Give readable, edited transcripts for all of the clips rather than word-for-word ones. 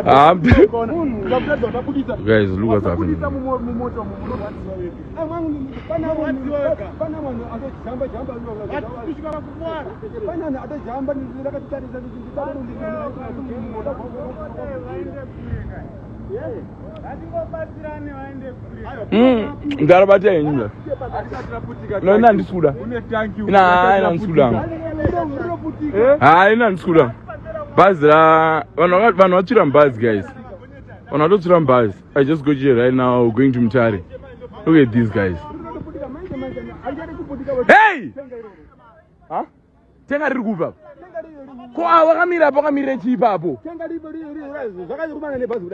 Ah, guys, look what's happening. Ndarabata henyu mla. No, ina handisi kuda. Ina hayi handisi kuda. Hayi ina handisi kuda. Bhazi ra vanhu vanhu vatsvira mubhazi guys. Vanhu vatotsvira mubhazi. I just got here right now going to Mutare. Look at these guys. Hey! Huh? Tenga riri kupi apa? Ko avo vakamira apo vakamirira chii ipapo?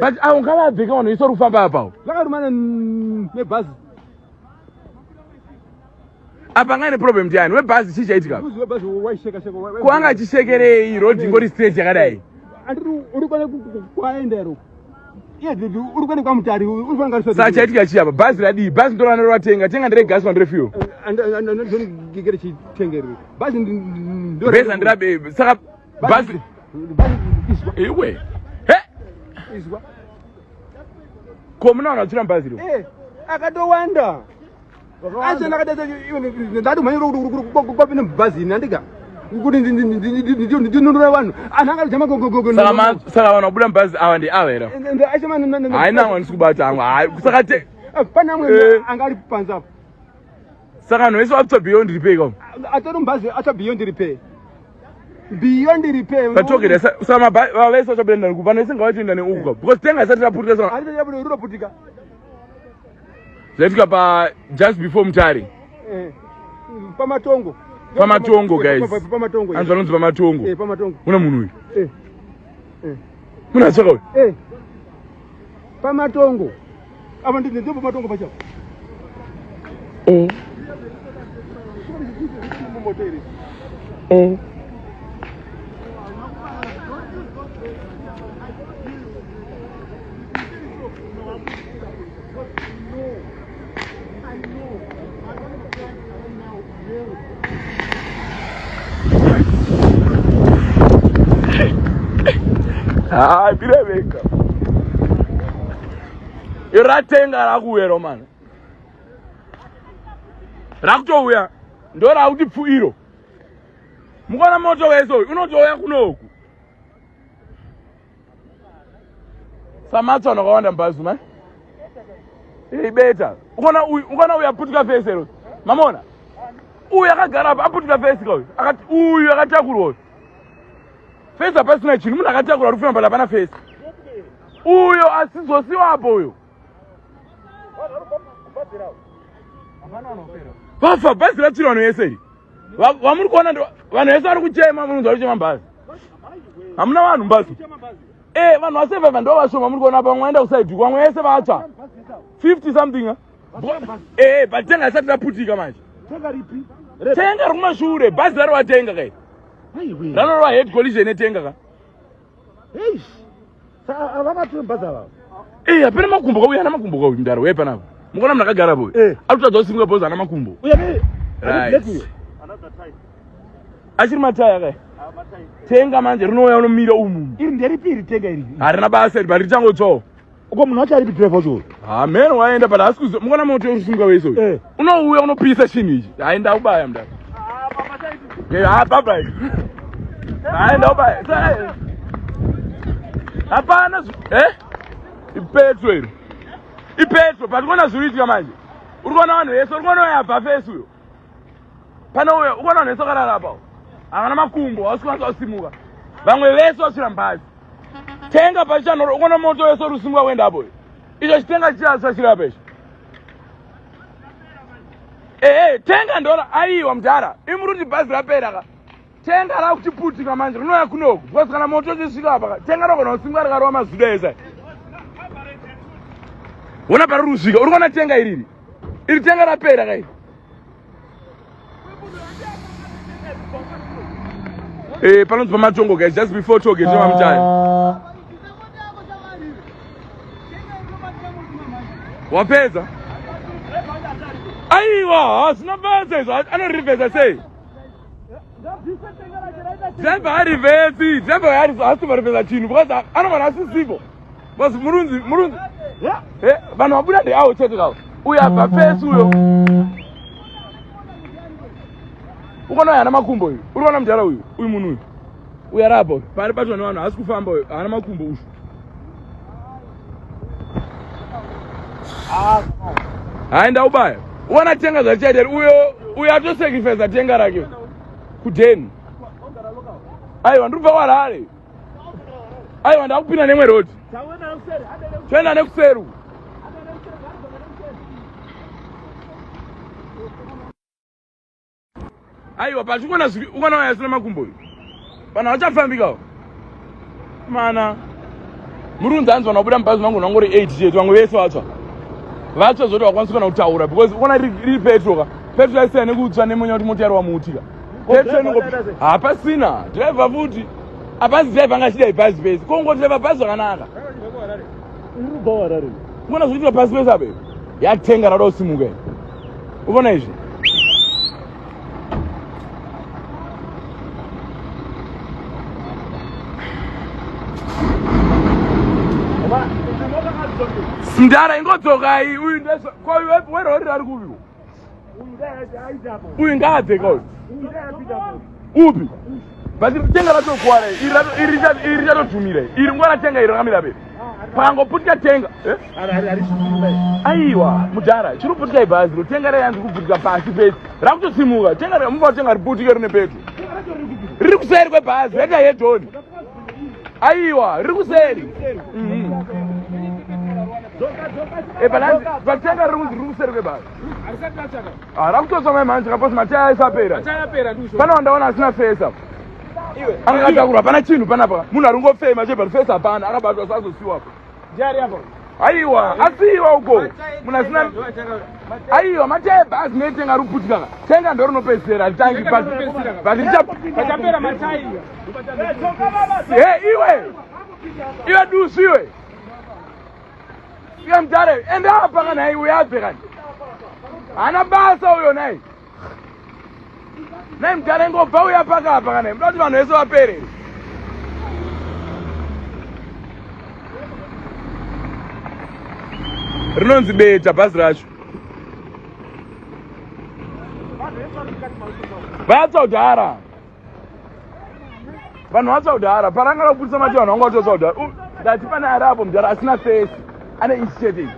But avo ngavabve ka vanhu vese vari kufamba apawo. Vakarumana nebhazi. Apa anga ine problem ndiani? Webhazi chii chaitika? Ko anga achishekerei road ingori straight yakadai? Andiri uri kwane kwaenda ero. Uri kuenda kwaMutare uri kuenda Saka chaitika chii apa? Bhazi radii? Bhazi ndorana rovatenga. Tenga ndere gas ndere fuel. Andikere chitengeri. Bhazi ndo Bhazi ndirabe. Saka bhazi izwa. Iwe. He? Izwa. Ko muna vanhu vatsvira mubhazi iro? Eh, akatowanda. Acho ndakadai ndati mhanyiro kwapinda mubhazi ini andika kuti ndinunura vanhu anhu akajama Saka vanhu vabuda mubhazi ava ndi ava here? Hayi nangu handisi kubata hangu. Hayi saka te pane amwe Eh. anga ari panze apo saka vanhu vese vatsva beyond repair ka. atori mubhazi acha beyond repair beyond repair Patogera saka mabhazi vese vachabuda neuku vanhu vese ngavatoenda neuku ka because tenga isati raputika saka runoputika zvaitika pa just before Mutare. Eh, pamatongo. Pamatongo guys. Pamatongo. Anzi vanonzi pamatongo. Eh, pamatongo. Muna munhu uyu. Eh. Eh. Muna atsvaka uyu. Eh. Pamatongo. Apa ndi ndipo pamatongo pacho. Oh. Oh. Hayi bireveka. Iratenga rakuuya romana. Rakutouya ndo rakuti pfu iro. Mukaona moto wese uyu unotouya kunoku. Samatswa akawanda mubhazi mai. Ibeta. Ukaona uyu ukaona uyu aputika fesi ero. Mamona? Uyu akagara apa aputika fesi ka uyu. Akati uyu akatakurwa uyu. Fesi hapasina chinhu munhu akatakura ari kufema but hapana fesi. Uyo asizosiwa apo uyo. Vafa bhazi ratsvira vanhu vese iri. Vamuri kuona vanhu vese vari kuchema munhu vari kuchema bhazi. Hamuna vanhu mubhazi. Eh, vanhu vasevhevha ndo vashoma muri kuona pamwe vaenda kusaidi vamwe vese vatsva. 50 something. Eh, eh but tenga isati raputika manje. Tenga ripi? Tenga riri kumashure, bhazi raro vatenga kai. Ranorova head collision netenga ka. Eish. Saka vakatora bhazi ava. Eh, hapana makumbo kauya ana makumbo kauyu mdaro wepa panapa. Mukaona munhu akagara apo. Eh. Ari kutadza kusimuka bhozi ana makumbo. Uya ne. Right. Achiri mataya kai. Tenga manje rinouya unomira umu. Iri nderipi iri tenga iri? Harina basa iri but richangotsvawo. Uko munhu wacho aripi driver wacho? Ha man waenda but haasi kuzo. Mukaona moto uri kusimuka wese uyu. Eh. Unouya unopisa chinhu ichi. Hayi ndakubaya mdaro. Eh, ha bye bye. Hayi ndakubaya. Hapana eh? Ipetro iri. Ipetro but kuona zviri kuitika manje. Uri kuona vanhu vese, uri kuona uyo abva fesi uyo. Pane uyo, uri kuona vanhu vese vakarara apa. Havana makumbo, havasi kukwanisa kusimuka. Vamwe vese vasvira mubhazi. Tenga pachanoro, ukaona moto wese uri kusimuka kuenda apo. Icho chitenga chichatsva chiri apa ichi. Ehe, tenga ndora aiwa mudhara. Imi muri kuti bhazi rapera ka. Tenga rakuchiputika manje rinouya kunoku because kana moto uchisvika apa ka tenga rogona kusimuka rikarova mazuda ese. Wona pariri kusvika, uri kuona tenga iriri. Iri tenga rapera ka iri. Eh, panonzi pamatongo guys, just before toll gate yemaMutare. Wapedza? Aiwa, hazvina basa izvo, anorivhesa sei? Driver harivhesi, driver harisi haasi kuvarivhesa chinhu because anogona asisipo. Because murunzi murunzi. Eh, vanhu vabuda ndeawo chete kawo. Uyo abva fesi uyo. Ukaona haana makumbo uyu. Uri kuona mudhara uyu, uyu munhu uyu. Uyu ari apa uyu. Paari batwa nevanhu haasi kufamba uyu, haana makumbo uyu. Hayi ndaubaya. Uona tenga zvachaita uyo uyo atosacrifice tenga rake. Kudeni. Aiwa ndiri kubva kuHarare. Aiwa ndakupinda nemwe road. Toenda nekuseri. Aiwa pachikuona ukona waya asina makumbo uyu. Vanhu vachafambikawo. Mana. Murunzi hanzi vanhu vabuda mubhazi mangu vangori 8 chete vamwe vese vatsva. Vatsva zvoti vakwanisi kana kutaura because ukona riri petro ka. Petro aisiya nekutsva nemunya kuti mota yarova muti ka. Petro inongo hapasina driver futi. Hapasi driver anga achida ibhazi pese. Kongo driver bhazi zvakanaka. Ukona zvikuitika pasi pese apa. Yatenga rada kusimuka. Ukona izvi. Mdara ingodzokai uyu ndezvo ko werori rari kupi uyu ngaabve ka uyu upi but tenga ratokuwara iri richatodhumira iri nguva ratenga iri rakamira pe pangoputika tenga eh? Aiwa mudhara chiri kuputika ibhazi rotenga rayanzi kuputika pasi pesi rakutosimuka tenga mufa tenga riputike rine petro riri kuseri kwebhazi raita yedhoni aiwa riri kuseri mhm. eh, patenga riri kunzi riri kuseri kwebhazi ah, rakutotswa mai mhanzi kaposi mataya aisapera pana wandaona asina fesa akatakurwa hapana chinhu panapa munhu ari ngofema chebva rifesa hapana akabatwa sazosiwa aiwa asiiwa uko munhu asina aiwa mataya ebhazi netenga ari kuputika ka tenga ndo rinopedzisera haritangi but richapera matai iwe iwe dusu iwe iwe mudhara ende apa kana iwe abve kani haana basa uyo nai Nai mudhara ingobva uya paka apa kana muda kuti vanhu vese vapere. Rinonzi beta bhazi racho. Vatsva kudhara. Vanhu vatsva kudhara. Paranga rakubudisa mati vanhu vanga vatotsva kudhara. Ndati pane ari apo mudhara asina face. Ane ichi chete ichi.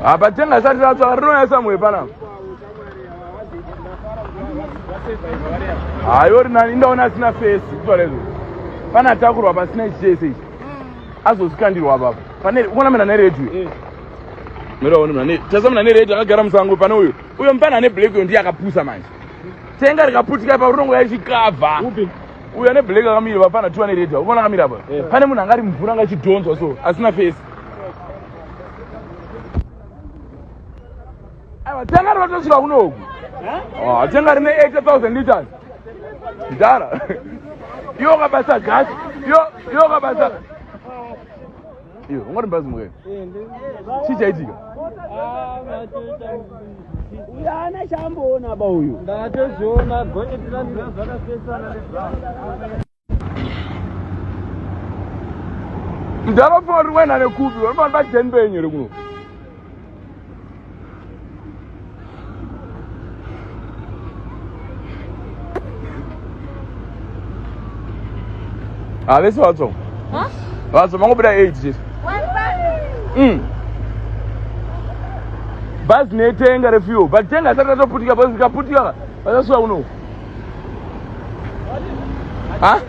Apa tenga isati ratsva rinouya somewhere panapa. Hayo rinani indaona asina face kutaura izvo. Pana atakurwa pasina ichi chese ichi. Azozvikandirwa apapo. Pane ukaona mina neredhi. Eh. Mira uone mina ne tasa mina neredhi akagara musango pane uyo. Uyo mfana ane black uyo ndiye akapusa manje. Tenga rikaputika ipapo rinongouya richikavha. Upi? Uyo ane black akamira vapana tuwa neredhi. Ukaona akamira apa. Eh. Pane munhu anga ari mvura anga achidhonzwa so asina face. Aiwa tenga rinotosvika kunoku. Ah, tenga rine 80,000 liters. Mdara. Iwe ukabasa gas. Iwe ukabasa. Iwe ungati mbhazi muke. Chii chaitika? Uyu haana chaamboona ba uyu. Ndatoziona gonyeti rangu zvakapesana nezvangu. Mdara unofanira kuti waenda nekupi? Unofanira pajeni penyu here kuno? Ah, vese vatsva. Vatsva mangobuda 8 chete. Bhazi netenga refuel, but tenga asati ratoputika, bhazi rikaputika vachasuwa kuno. Ha?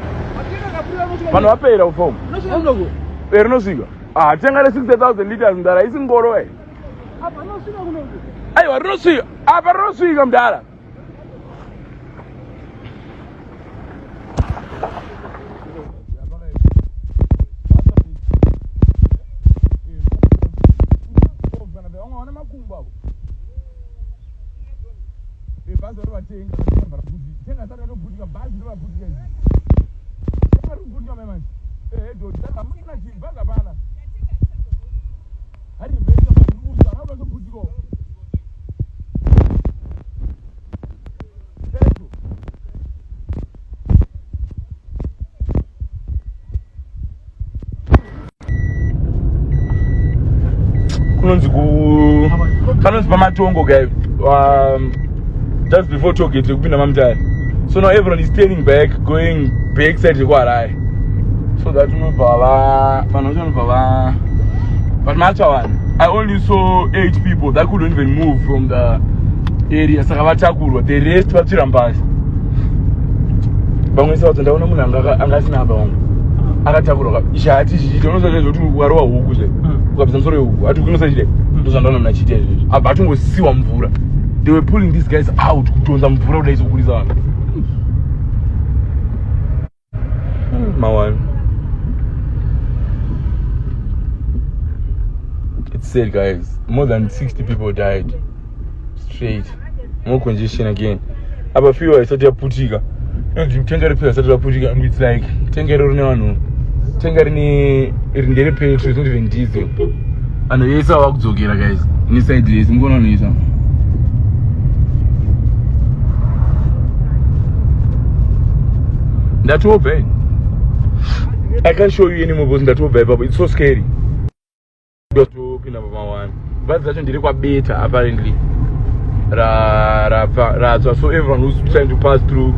Vanhu vapera kufomu. Eh, rinosvika. Ah, tenga re 60,000 liters mdara, isi ngoro eh. Aiwa rinosvika. Apa rinosvika mdara. Ehe dhodhi hamuna chinhu bhazi hapana. Hari vesa kuuza hapa zoputiko. Petro. Kunonzi ku panonzi pamatongo guys. Just before tollgate kupinda mamutare. So now everyone is turning back going back side yekuHarare. So that unobva va vanhu vacho vanobva va but matsva vanhu. I only saw 8 people that couldn't even move from the area saka vatakurwa the rest vatsvira pasi. Vamwe sadzo ndaona munhu anga asina apa vamwe akatakurwa chati chichiita unoziva zvaizvo kuti ukarova huku zve ukabvisa musoro wehuku ati unosa chide ndozvandaona munhu achiita izvezvo abva atongosiwa mvura. They were pulling these guys out kutonza mvura kudai sokukurisa vanhu. Mawani. It's sad guys, more than 60 people died straight. More congestion again. Apa fuel isati yaputika. Inonzi tenga refuel isati yaputika and it's like tenga iro rine vanhu. Tenga rine iri ndere petrol, it's not even diesel. Vanhu vese vava kudzokera guys. Neside rese mukuona vanhu vese. Ndatobva ini. I can't show you anymore because ndatobva ipapo. It's so scary. Topinda pamawani. Bhazi racho ndiri kwabeta apparently. Ratsva so everyone who's trying to pass through